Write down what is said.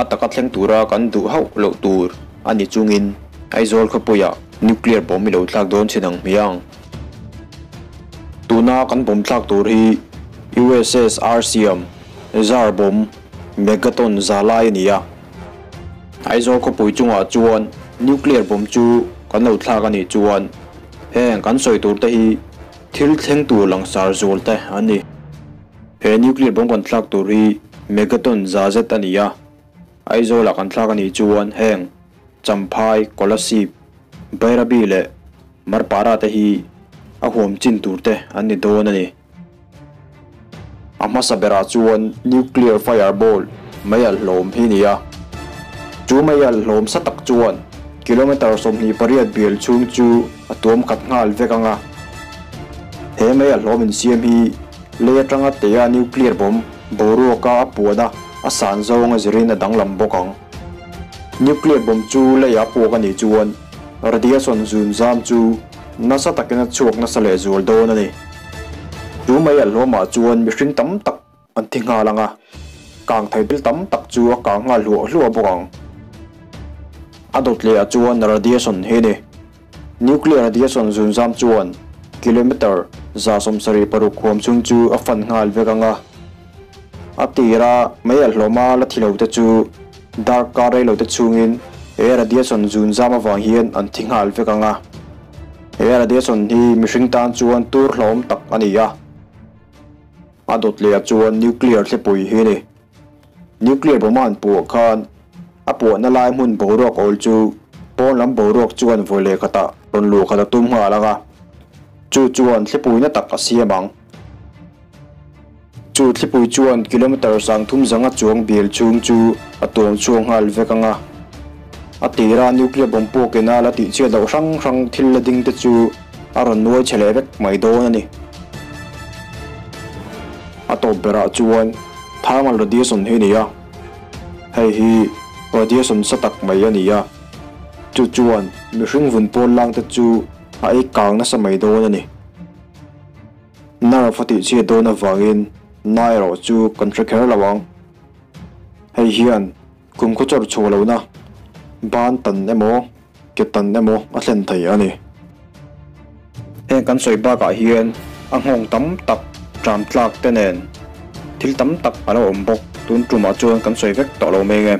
Taka thleng tura kan duh hauh loh tur a ni chungin Aizawl khawpuiah nuclear bomb i lo thlak dawn chin ang hmiang. Tuna kan bomb thlak tur hi USSR siam Tsar bomb megaton za lai a ni a. Aizawl khawpui chungah chuan nuclear bomb chu kan lo thlak a nih chuan heng kan sawi tur te hi thil thleng tur langsar zual te an ni. He nuclear bomb kan thlak tur hi megaton za zet a ni a, Aizawlah kan thlak a nih chuan heng Champhai, Kolasib, Bairabi leh Marpara te hi a huam chin tur te an ni dawn a ni. A hmasa berah chuan nuclear fireball mei alh hlawm hi a ni a, chu mei alh hlawm sa tak chuan kilometre 28 bial chhung chu a tuam khat nghal vek ang a. He mei alh hlawm insiam hi Lei atanga tea nuclear bomb boruaka a puan a, a san zawng a zirin a danglam bawk ang. Nuclear bomb chu leia puak a nih chuan radiation zun zam chu nasa takin a chhuak nasa leh zual dawn a ni. Chu mai a hlawmah chuan mihring tam tak an thi nghal ang a, kang thei thil tam tak chu a kang nghal hluah hluah bawk ang. A dawt lehah chuan radiation hi a ni. Nuclear radiation zunzam chuan kilometre 76 huam chhung chu a fan nghal vek ang a. A tira mei a hlawma la thi lo te chu darkar rei lo te chhungin he radiation zunzam avang hian an thi nghal vek ang a. He radiation hi mihring tan chuan tur hlawm tak a ni a. A dawt lehah chuan nuclear thlipui hi a ni. Nuclear bomb a han puah khan a puahna lai hmun boruak awl chu pawn lam boruak chuan vawi leh khatah rawn luh khat a tum nghal ang a, chu chuan thlipuina tak a siam ang. Chu thlipui chuan kilometre 30 zanga chuang bial chhung chu a tuam chhuak nghal vek ang a. A tira nuclear bomb puakin a la tihchhiat loh hrang hrang thil la ding te chu a rawn nuai chhe leh vek mai dawn a ni. A tawp berah chuan thermal radiation hi a ni a, hei hi radiation sa tak mai a ni a, chu chuan mihring vun pawl lang te chu a ei kang nasa mai dawn a ni. Nerve a tihchhiat dawn avangin na erawh chu kan hre kher lo ang. Hei hian kum khaw chawr chhuah lohna ban tan emaw ke tan emaw a thlen thei a ni. Heng kan sawi bakah hian a nghawng tam tak tram tlak te nen thil tam tak a lo awm bawk. Tun tumah chuan kan sawi vek tawh lo mai nge.